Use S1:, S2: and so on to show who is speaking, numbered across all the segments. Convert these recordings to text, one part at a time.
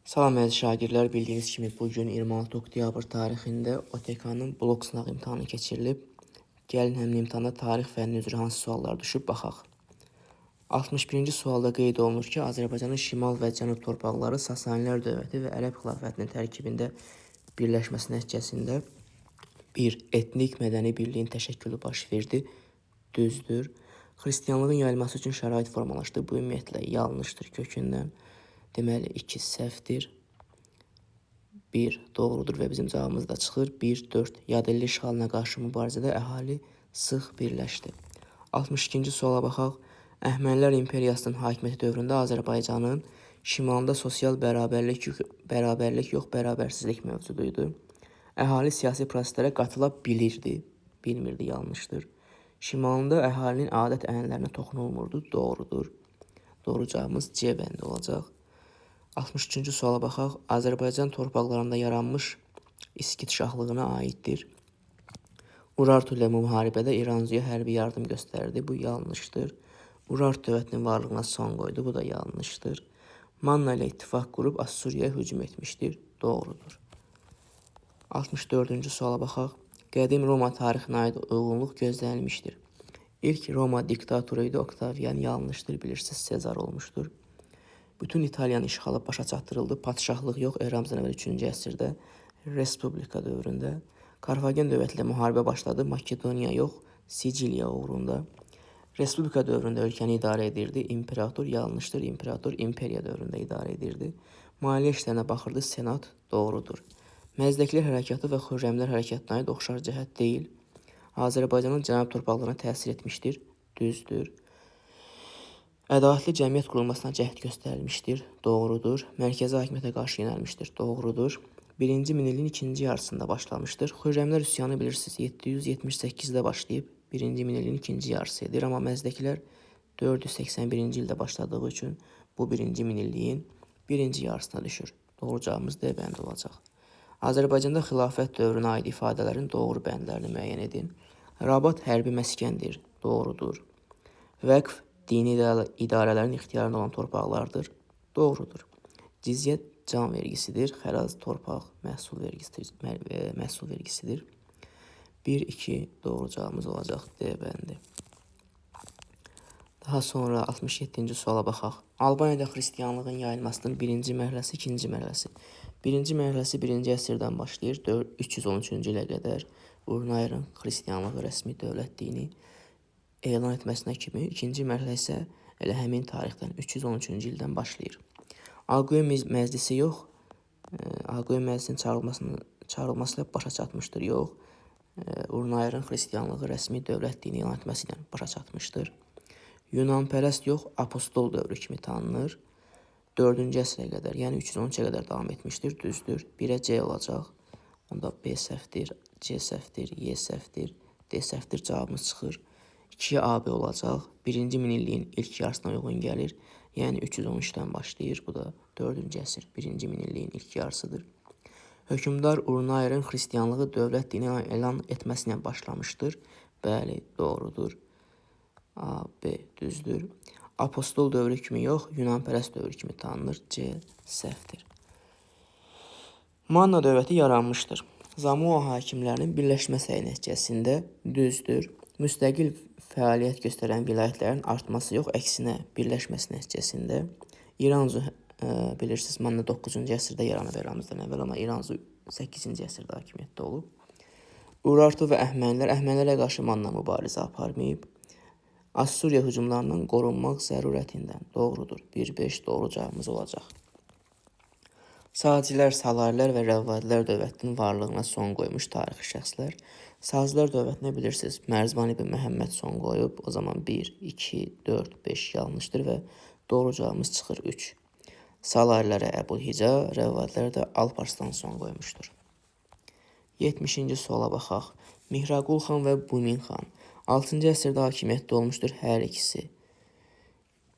S1: Salam əziz şagirdlər, bildiyiniz kimi bu gün 26 oktyabr tarixində OTK-nın blok sınaq imtahanı keçirilib. Gəlin həmin imtahanda tarix fənni üzrə hansı suallar düşüb baxaq. 61-ci sualda qeyd olunur ki, Azərbaycanın şimal və cənub torpaqları Sasanilər dövləti və Ərəb xilafətinin tərkibində birləşməsi nəticəsində bir etnik mədəni birliyin təşəkkülü baş verdi. Düzdür. Xristianlığın yayılması üçün şərait formalaşdı. Bu ümumiyyətlə yanlışdır kökündən. Deməli 2 səhvdir. 1 doğrudur və bizim cavabımız da çıxır. 1 4 Yadelli işğalına qarşı mübarizədə əhali sıx birləşdi. 62-ci suala baxaq. Əhəmənilər imperiyasının hakimiyyəti dövründə Azərbaycanın şimalında sosial bərabərlik yox, bərabərsizlik mövcud idi. Əhali siyasi proseslərə qatıla bilirdi, bilmirdi, yanlışdır. Şimalında əhalinin adət-ənənələrinə toxunulmurdu, doğrudur. Doğru cavabımız C bəndi olacaq. 63-cü suala baxaq. Azərbaycan torpaqlarında yaranmış İskit şahlığına aiddir. Urartu ilə müharibədə İranzuya hərbi yardım göstərdi. Bu yanlışdır. Urartu dövlətinin varlığına son qoydu. Bu da yanlışdır. Manna ilə ittifaq qurub Assuriyaya hücum etmişdir. Doğrudur. 64-cü suala baxaq. Qədim Roma tarixinə aid uyğunluq gözlənilmişdir. İlk Roma diktatoru idi Oktavian, yanlışdır, bilirsiniz, Sezar olmuşdur. Bütün İtaliyanın işğalı başa çatdırıldı. Padşahlıq yox, eramızdan əvvəl 3-cü əsrdə Respublika dövründə. Karfagen dövləti ilə müharibə başladı. Makedoniya yox, Siciliya uğrunda. Respublika dövründə ölkəni idarə edirdi. İmperator yanlışdır. İmperator imperiya dövründə idarə edirdi. Maliyyə işlərinə baxırdı. Senat doğrudur. Məzdəkilər hərəkatı və Xürrəmlər hərəkatına aid oxşar cəhət deyil. Azərbaycanın cənub torpaqlarına təsir etmişdir. Düzdür. Ədalətli cəmiyyət qurulmasına cəhd göstərilmişdir. Doğrudur. Mərkəzi hakimiyyətə qarşı yönəlmişdir. Doğrudur. Birinci minilliyin ikinci yarısında başlamışdır. Xürrəmlər üsyanı bilirsiniz 778-də başlayıb birinci minilliyin ikinci yarısı edir. Amma məzdəkilər 481-ci ildə başladığı üçün bu birinci minilliyin birinci yarısına düşür. Doğru cavabımız D bəndi olacaq. Azərbaycanda xilafət dövrünə aid ifadələrin doğru bəndlərini müəyyən edin. Rabat hərbi məskəndir. Doğrudur. Vəqf dini idarələrin ixtiyarında olan torpaqlardır. Doğrudur. Cizyə can vergisidir. Xərac torpaq məhsul vergisidir. Məhsul vergisidir. 1 2 doğru cavabımız olacaq D bəndi. Daha sonra 67-ci suala baxaq. Albaniyada xristianlığın yayılmasının birinci mərhələsi, ikinci mərhələsi. Birinci mərhələsi birinci əsrdən başlayır, 313-cü ilə qədər Urnayrın xristianlığı rəsmi dövlət dini elan etməsinə kimi, ikinci mərhələ isə elə həmin tarixdən 313-cü ildən başlayır. Ağquyu məclisi yox, Ağquyu məclisinin çağırılması ilə başa çatmışdır, yox. Urnayrın xristianlığı rəsmi dövlət dini elan etməsi ilə başa çatmışdır. Yunanpərəst yox, apostol dövrü kimi tanınır. 4-cü əsrə qədər, yəni 313-ə qədər davam etmişdir, düzdür. 1-ə C olacaq. Onda B səhvdir, C səhvdir, Y səhvdir, D səhvdir, cavabımız çıxır. 2-yə AB olacaq. Birinci minilliyin ilk yarısına uyğun gəlir. Yəni 313-dən başlayır. Bu da 4-cü əsr, birinci minilliyin ilk yarısıdır. Hökmdar Urnayrın xristianlığı dövlət dini elan etməsi ilə başlamışdır. Bəli, doğrudur. A, B düzdür. Apostol dövrü kimi yox, Yunanpərəst dövrü kimi tanınır. C səhvdir. Manna dövləti yaranmışdır. Zamua hakimlərinin birləşmə səyi nəticəsində düzdür. Müstəqil fəaliyyət göstərən vilayətlərin artması yox, əksinə birləşməsi nəticəsində İranzu bilirsiniz Manna 9-cu əsrdə yaranıb eramızdan əvvəl, amma İranzu 8-ci əsrdə hakimiyyətdə olub. Urartu və Əhmənilər Əhmənilərə qarşı Manna mübarizə aparmayıb. Assuriya hücumlarından qorunmaq zərurətindən doğrudur. 1-5 doğru cavabımız olacaq. Sacilər, Salarilər və Rəvvadilər dövlətinin varlığına son qoymuş tarixi şəxslər. Sacilər dövlətinə bilirsiniz, Mərzban ibn Məhəmməd son qoyub. O zaman 1, 2, 4, 5 yanlışdır və doğru cavabımız çıxır 3. Salarilərə Əbülhica, Rəvvadilərə də Alparslan son qoymuşdur. 70-ci suala baxaq. Mihraqul xan və Bumin xan. 6-cı əsrdə hakimiyyətdə olmuşdur hər ikisi.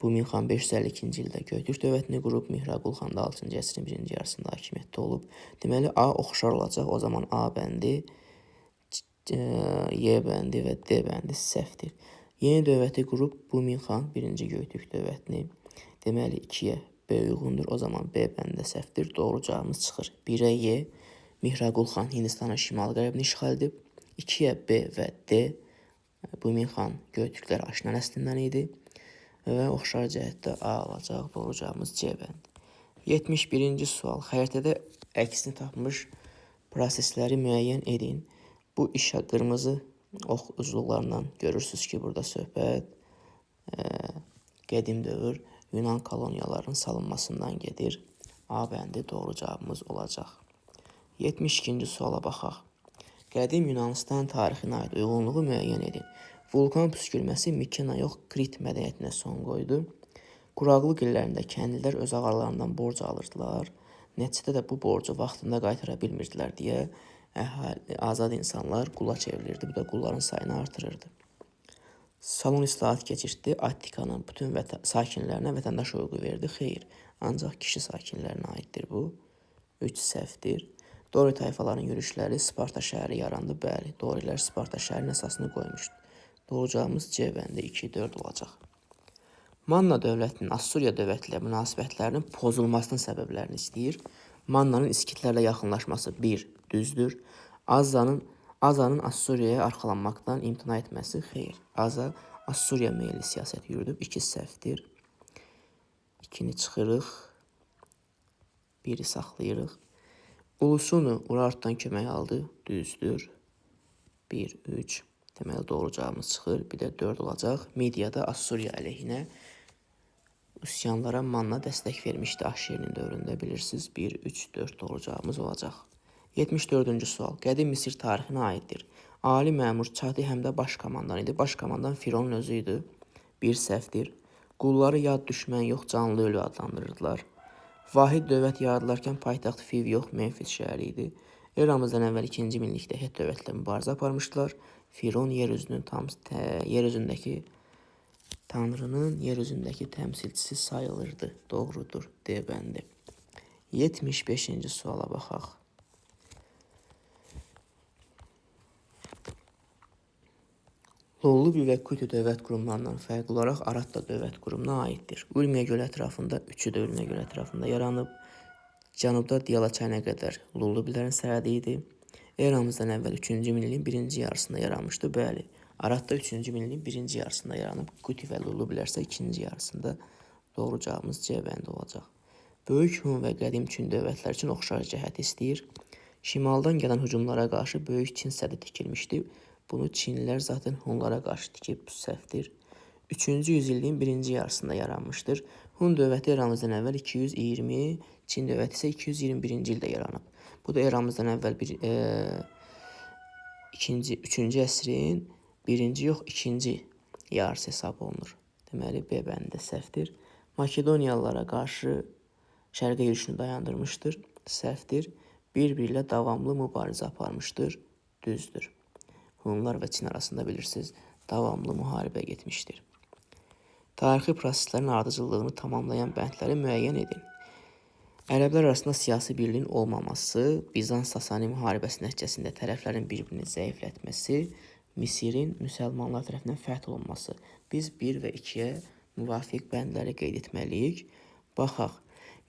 S1: Bumin xan 552-ci ildə Göytürk dövlətini qurub, Mihraqul xan da 6-cı əsrin birinci yarısında hakimiyyətdə olub. Deməli A oxşar olacaq. O zaman A bəndi, Y bəndi və D bəndi səhvdir. Yeni dövləti qurub Bumin xan birinci Göytürk dövlətini. Deməli 2-yə B uyğundur. O zaman B bəndə səhvdir. Doğru cavabımız çıxır. 1-ə Y. Mihraqul xan Hindistanın şimal-qərbini işğal edib. 2-yə B və D. Bumin xan Göytürklər Aşina nəslindən idi. Və oxşar cəhətdə A alacaq. Doğru cavabımız C bəndi. 71-ci sual. Xəritədə əksini tapmış prosesləri müəyyən edin. Bu işə qırmızı ox ucluqlarından görürsünüz ki, burada söhbət qədim dövr Yunan koloniyalarının salınmasından gedir. A bəndi doğru cavabımız olacaq. 72-ci suala baxaq. Qədim Yunanistan tarixinə aid uyğunluğu müəyyən edin. Vulkan püskürməsi Mikena yox, Krit mədəniyyətinə son qoydu. Quraqlıq illərində kəndlilər öz ağalarından borc alırdılar. Nəticədə də bu borcu vaxtında qaytara bilmirdilər deyə əhali, azad insanlar qula çevrilirdi. Bu da qulların sayını artırırdı. Salon islahat keçirtdi. Attikanın bütün sakinlərinə vətəndaş hüququ verdi. Xeyr, ancaq kişi sakinlərinə aiddir bu. 3 səhvdir. Dori tayfaların yürüşləri Sparta şəhəri yarandı. Bəli, Dorilər Sparta şəhərinin əsasını qoymuşdu. Doğru cavabımız C bəndi 2, 4 olacaq. Manna dövlətinin Assuriya dövləti ilə münasibətlərinin pozulmasının səbəblərini istəyir. Mannanın İskitlərlə yaxınlaşması 1 düzdür. Azanın Assuriyaya arxalanmaqdan imtina etməsi xeyr. Aza Assuriya meyilli siyasət yürüdüb. 2 səhvdir. 2-ni çıxırıq. 1-i saxlayırıq. Ulusunu Urartudan kömək aldı. Düzdür. 1, 3. Deməli, doğru cavabımız çıxır. Bir də 4 olacaq. Midiyada Assuriya əleyhinə üsyanlara Manna dəstək vermişdi Aşşerinin dövründə bilirsiniz. 1, 3, 4 doğru cavabımız olacaq. 74-cü sual. Qədim Misir tarixinə aiddir. Ali məmur Çati həm də baş komandan idi. Baş komandan Fironun özü idi. Bir səhvdir. Qulları yad düşmən yox, canlı ölü adlandırırdılar. Vahid dövlət yaradılarkən paytaxt Fiv yox, Memfis şəhəri idi. Eramızdan əvvəl 2-ci minillikdə Het dövləti ilə mübarizə aparmışdılar. Firon yer üzünün yer üzündəki Tanrının yer üzündəki təmsilçisi sayılırdı. Doğrudur. D bəndi. 75-ci suala baxaq. Lollubi və Kuti dövlət qurumlarından fərqli olaraq Arat da dövlət qurumuna aiddir. Urmiya gölü ətrafında, üçü də Urmiya gölü ətrafında yaranıb. Cənubda Diyala çayına qədər Lullubilərin sərhədi idi. Eramızdan əvvəl 3-cü minilliyin birinci yarısında yaranmışdı. Bəli, Arat da 3-cü minilliyin birinci yarısında yaranıb. Kuti və Lullubilər isə ikinci yarısında. Doğru cavabımız C bəndi olacaq. Böyük Hun və qədim Çin dövlətləri üçün oxşar cəhət istəyir. Şimaldan gələn hücumlara qarşı Böyük Çin sədi tikilmişdi. Bunu Çinlilər zaten Hunlara qarşı tikib, səhvdir. 3-cü yüzilliyin birinci yarısında yaranmışdır. Hun dövləti eramızdan əvvəl 220, Çin dövləti isə 221-ci ildə yaranıb. Bu da eramızdan əvvəl 3-cü əsrin birinci yox, ikinci yarısı hesab olunur. Deməli, B bəndi də səhvdir. Makedoniyalılara qarşı şərqə yürüşünü dayandırmışdır. Səhvdir. Bir-biri ilə davamlı mübarizə aparmışdır. Düzdür. Hunlar və Çin arasında bilirsiniz, davamlı müharibə getmişdir. Tarixi proseslərin ardıcıllığını tamamlayan bəndləri müəyyən edin. Ərəblər arasında siyasi birliyin olmaması, Bizans-Sasani müharibəsi nəticəsində tərəflərin bir-birini zəiflətməsi, Misirin müsəlmanlar tərəfindən fəth olunması. Biz 1 və 2-yə müvafiq bəndləri qeyd etməliyik. Baxaq.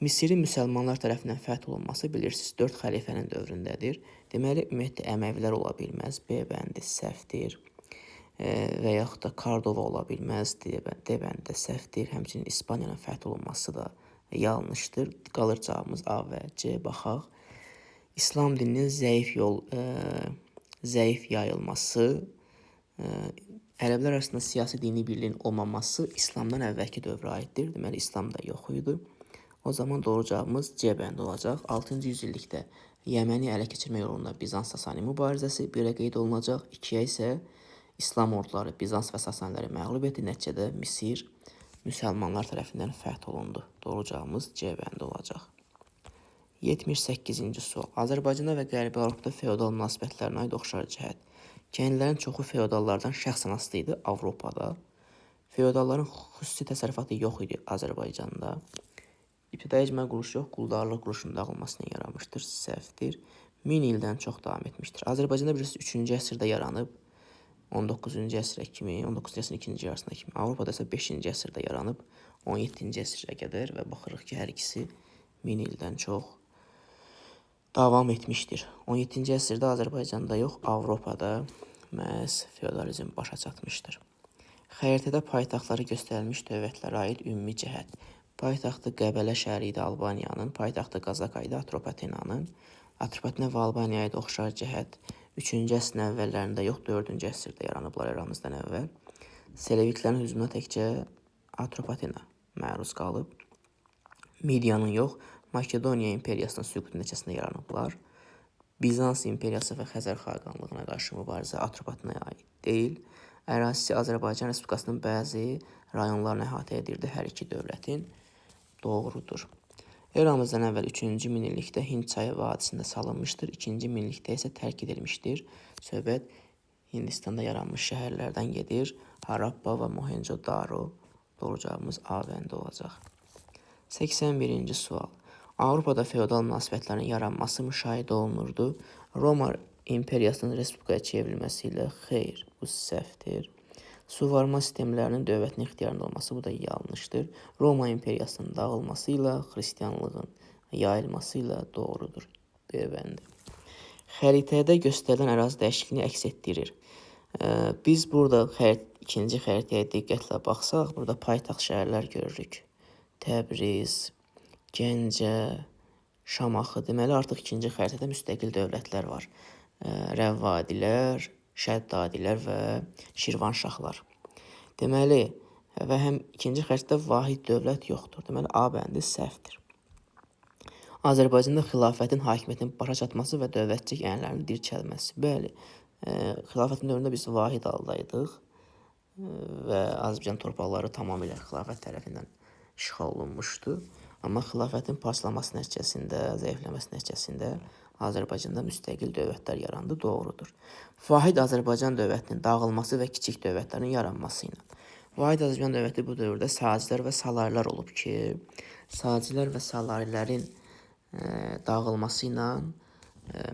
S1: Misirin müsəlmanlar tərəfindən fəth olunması bilirsiniz 4 xəlifənin dövründədir. Deməli, ümumiyyətlə Əməvilər ola bilməz. B bəndi səhvdir. Və yaxud da Kardova ola bilməz. D bəndi də səhvdir. Həmçinin İspaniyanın fəth olunması da yanlışdır. Qalır cavabımız A və C. Baxaq. İslam dininin zəif yayılması, ərəblər arasında siyasi dini birliyin olmaması İslamdan əvvəlki dövrə aiddir. Deməli, İslam da yox idi. O zaman doğru cavabımız C bəndi olacaq. 6-cı yüzillikdə Yəməni ələ keçirmək uğrunda Bizans-Sasani mübarizəsi 1-ə qeyd olunacaq. 2-yə isə İslam orduları Bizans və Sasaniləri məğlub etdi. Nəticədə Misir müsəlmanlar tərəfindən fəth olundu. Doğru cavabımız C bəndi olacaq. 78-ci sual. Azərbaycanda və Qərbi Avropada feodal münasibətlərinə aid oxşar cəhət. Kəndlilərin çoxu feodallardan şəxsən asılı idi Avropada. Feodalların xüsusi təsərrüfatı yox idi Azərbaycanda. İbtidai icma quruluşu yox, quldarlıq quruluşunun dağılmasına yaranmışdır. Səhvdir. 1000 ildən çox davam etmişdir. Azərbaycanda bilirsiniz 3-cü əsrdə yaranıb. 19-cu əsrə kimi, 19-cu əsrin ikinci yarısına kimi. Avropada isə 5-ci əsrdə yaranıb. 17-ci əsrə qədər və baxırıq ki, hər ikisi 1000 ildən çox davam etmişdir. 17-ci əsrdə Azərbaycanda yox, Avropada məhz feodalizm başa çatmışdır. Xəritədə paytaxtları göstərilmiş dövlətlərə aid ümumi cəhət. Paytaxtı Qəbələ şəhəri idi Albaniyanın, paytaxtı Qazaka idi Atropatenanın. Atropatena və Albaniyaya aid oxşar cəhət 3-cü əsrin əvvəllərində yox, 4-cü əsrdə yaranıblar eramızdan əvvəl. Seleviklərin hücumuna təkcə Atropatena məruz qalıb. Midiyanın yox, Makedoniya imperiyasının süqutu nəticəsində yaranıblar. Bizans imperiyası və Xəzər xaqanlığına qarşı mübarizə Atropatenaya aid deyil. Ərazisi Azərbaycan Respublikasının bəzi rayonlarını əhatə edirdi hər iki dövlətin. Doğrudur. Eramızdan əvvəl 3-cü minillikdə Hind çayı vadisində salınmışdır. 2-ci minillikdə isə tərk edilmişdir. Söhbət Hindistanda yaranmış şəhərlərdən gedir. Harappa və Mohenjo-Daro. Doğru cavabımız A bəndi olacaq. 81-ci sual. Avropada feodal münasibətlərin yaranması müşahidə olunurdu. Roma imperiyasının respublikaya çevrilməsi ilə xeyr, bu səhvdir. Suvarma sistemlərinin dövlətin ixtiyarında olması, bu da yanlışdır. Roma imperiyasının dağılması ilə xristianlığın yayılması ilə doğrudur. B bəndi. Xəritədə göstərilən ərazi dəyişikliyini əks etdirir. Biz burada ikinci xəritəyə diqqətlə baxsaq, burada paytaxt şəhərlər görürük. Təbriz, Gəncə, Şamaxı. Deməli, artıq ikinci xəritədə müstəqil dövlətlər var. Rəvvadilər, Şəddadilər və Şirvanşahlar. Deməli, və həm ikinci xəritədə vahid dövlət yoxdur. Deməli, A bəndi səhvdir. Azərbaycanda xilafətin hakimiyyətinin başa çatması və dövlətçilik ənənələrinin dirçəlməsi. Bəli, xilafətin dövründə biz vahid haldaydıq və Azərbaycan torpaqları tamamilə xilafət tərəfindən işğal olunmuşdu. Amma xilafətin parçalanması nəticəsində, zəifləməsi nəticəsində Azərbaycanda müstəqil dövlətlər yarandı, doğrudur. Vahid Azərbaycan dövlətinin dağılması və kiçik dövlətlərin yaranması ilə. Vahid Azərbaycan dövləti bu dövrdə sacilər və salarilər olub ki, sacilər və salarilərin dağılması ilə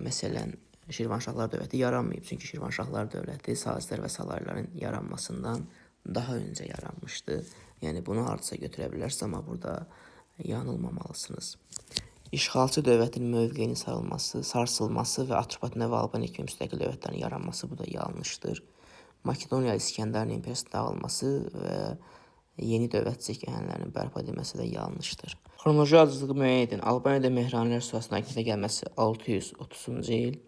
S1: məsələn Şirvanşahlar dövləti yaranmayıb. Çünki Şirvanşahlar dövləti sacilər və salarilərin yaranmasından daha öncə yaranmışdı. Yəni bunu hardasa götürə bilərsiniz, amma burada yanılmamalısınız. İşğalçı dövlətin mövqeyinin sarsılması və Atropatena və Albaniya kimi müstəqil dövlətlərin yaranması, bu da yanlışdır. Makedoniya İsgəndərin imperiyasının dağılması və yeni dövlətçilik ənənələrinin bərpa edilməsi də yanlışdır. Xronoloji ardıcıllığı müəyyən edin. Albaniyada Mehranilər sülasının hakimiyyətə gəlməsi 630-cu il,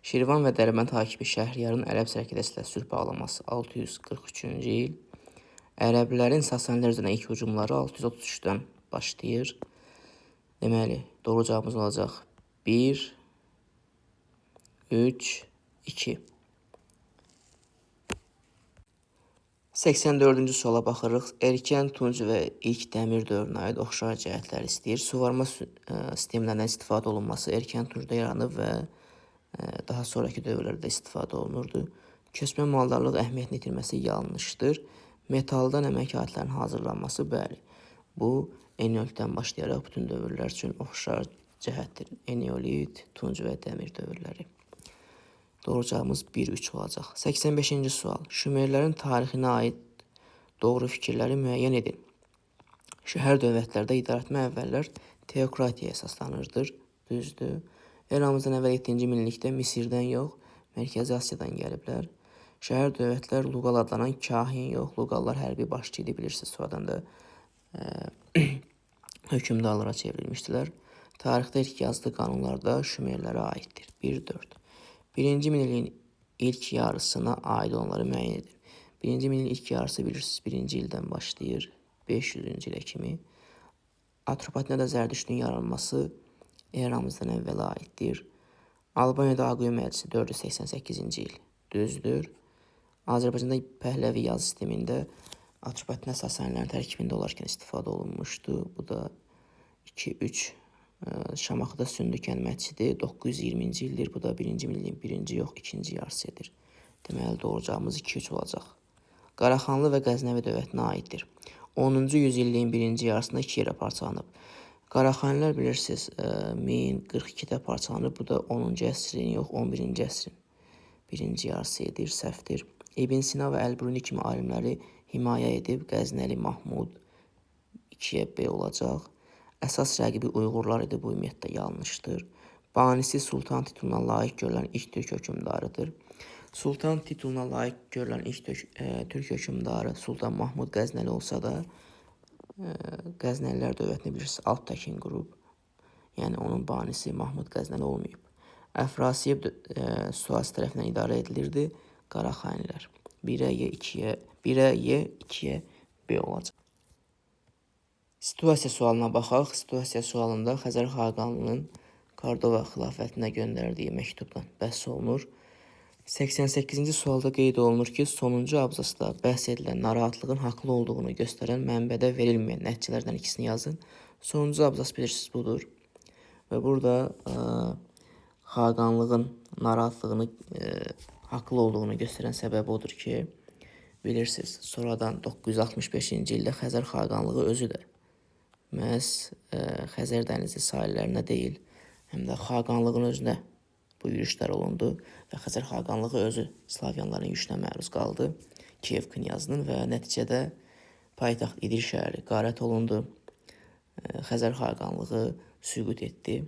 S1: Şirvan və Dərbənd hakimi Şəhriyarın ərəb sərkərdəsi ilə sülh bağlaması 643-cü il, Ərəblərin Sasanilər üzərinə ilk hücumları 633-dən başlayır. Deməli, doğru cavabımız olacaq 1, 3, 2. 84-cü suala baxırıq. Erkən Tunc və ilk dəmir dövrünə aid oxşar cəhətlər istəyir. Suvarma sistemlərindən istifadə olunması erkən Tuncda yaranıb və daha sonraki dövrlərdə istifadə olunurdu. Köçmə maldarlıq əhəmiyyətini itirməsi yanlışdır. Metaldan əmək alətlərinin hazırlanması, bəli. Bu, eneolitdən başlayaraq bütün dövrlər üçün oxşar cəhətdir. Eneolit, Tunc və dəmir dövrləri. Doğru cavabımız 1-3 olacaq. 85-ci sual. Şumerlərin tarixinə aid doğru fikirləri müəyyən edin. Şəhər dövlətlərdə idarəetmə əvvəllər teokratiyaya əsaslanırdır. Düzdür. Eramızdan əvvəl 7-ci minillikdə Misirdən yox, Mərkəzi Asiyadan gəliblər. Şəhər dövlətlər Luqal adlanan kahin yox, Luqallar hərbi başçı idi, bilirsiniz, sonradan da hökmdarlara çevrilmişdilər. Tarixdə ilk yazılı qanunlar da Şumerlərə aiddir. 1-4. Birinci minilliyin ilk yarısına aid olanları müəyyən edin. Birinci minilliyin ilk yarısı bilirsiniz, birinci ildən başlayır, 500-cü ilə kimi. Atropatenada Zərdüştün yaranması eramızdan əvvələ aiddir. Albaniyada Ağquyu məclisi 488-ci il. Düzdür. Azərbaycanda Pəhləvi yazı sistemində Atropatena Sasanilərin tərkibində olarkən istifadə olunmuşdu. Bu da 2-3. Şamaxıda Sündükən məscidi 920-ci ildir. Bu da birinci minilliyin birinci yox, ikinci yarısı edir. Deməli, doğru cavabımız 2-3 olacaq. Qaraxanlı və Qəznəvi dövlətinə aiddir. 10-cu yüzilliyin birinci yarısında iki yerə parçalanıb. Qaraxanilər bilirsiniz, 1042-də parçalanıb. Bu da 10-cu əsrin yox, 11-ci əsrin birinci yarısı edir, səhvdir. İbn Sina və Əl-Biruni kimi alimləri himayə edib Qəznəli Mahmud 2-yə B olacaq. Əsas rəqibi Uyğurlar idi, bu ümumiyyətlə yanlışdır. Banisi Sultan tituluna layiq görülən ilk türk hökmdarıdır. Sultan tituluna layiq görülən ilk türk hökmdarı Sultan Mahmud Qəznəli olsa da, Qəznəlilər dövlətini bilirsiniz, Alp Təkin qurub. Yəni onun banisi Mahmud Qəznəli olmayıb. Əfrasiyab Suas tərəfindən idarə edilirdi. Qaraxanilər. 1-ə Y, 2-yə, 1-ə Y, 2-yə B olacaq. Situasiya sualına baxaq. Situasiya sualında Xəzər xaqanlığının Kordova xilafətinə göndərdiyi məktubdan bəhs olunur. 88-ci sualda qeyd olunur ki, sonuncu abzasda bəhs edilən narahatlığın haqlı olduğunu göstərən mənbədə verilməyən nəticələrdən ikisini yazın. Sonuncu abzas bilirsiniz budur. Və burada xaqanlığın narahatlığını haqlı olduğunu göstərən səbəb odur ki, bilirsiniz, sonradan 965-ci ildə Xəzər xaqanlığı özü də məhz Xəzər dənizi sahillərinə deyil, həm də xaqanlığın özünə bu yürüşlər olundu və Xəzər xaqanlığı özü Slavyanların yürüşünə məruz qaldı. Kiyev knyazının və nəticədə paytaxt İdil şəhəri qarət olundu. Xəzər xaqanlığı süqut etdi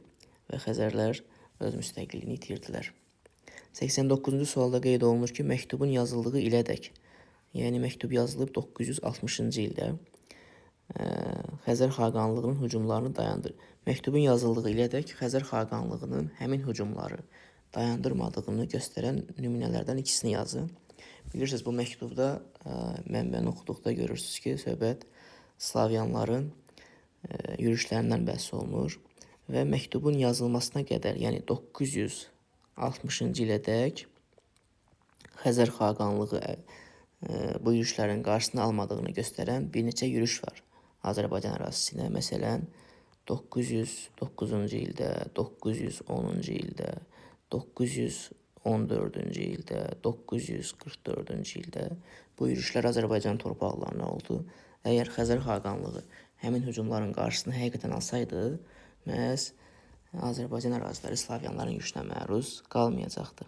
S1: və Xəzərlər öz müstəqilliyini itirdilər. 89-cu sualda qeyd olunur ki, məktubun yazıldığı ilədək, yəni məktub yazılıb 960-cı ildə Xəzər xaqanlığının hücumlarını dayandır. Məktubun yazıldığı ilədək Xəzər xaqanlığının həmin hücumları dayandırmadığını göstərən nümunələrdən ikisini yazın. Bilirsiniz, bu məktubda mənbəni oxuduqda görürsünüz ki, söhbət Slavyanların yürüşlərindən bəhs olunur və məktubun yazılmasına qədər, yəni 960-cı ilədək Xəzər xaqanlığı bu yürüşlərin qarşısını almadığını göstərən bir neçə yürüş var Azərbaycan ərazisinə. Məsələn, 909-cu ildə, 910-cu ildə, 914-cü ildə, 944-cü ildə bu yürüşlər Azərbaycan torpaqlarına oldu. Əgər Xəzər xaqanlığı həmin hücumların qarşısını həqiqətən alsaydı, məhz Azərbaycan əraziləri Slavyanların yürüşünə məruz qalmayacaqdı.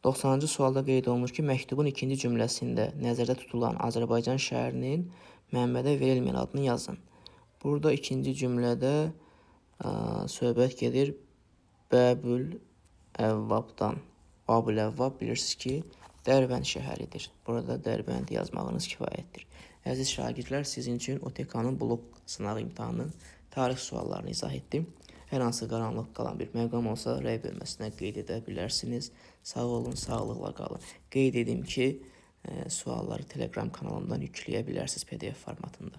S1: 90-cı sualda qeyd olunur ki, məktubun ikinci cümləsində nəzərdə tutulan Azərbaycan şəhərinin mənbədə verilməyən adını yazın. Burada ikinci cümlədə söhbət gedir Bəbül Əvvabdan. Babül Əvvab bilirsiniz ki, Dərbənd şəhəridir. Burada Dərbənd yazmağınız kifayətdir. Əziz şagirdlər, sizin üçün OTK-nın blok sınağı imtahanının tarix suallarını izah etdim. Hər hansı qaranlıq qalan bir məqam olsa, rəy bölməsinə qeyd edə bilərsiniz. Sağ olun, sağlıqla qalın. Qeyd edim ki, sualları Telegram kanalımdan yükləyə bilərsiniz PDF formatında.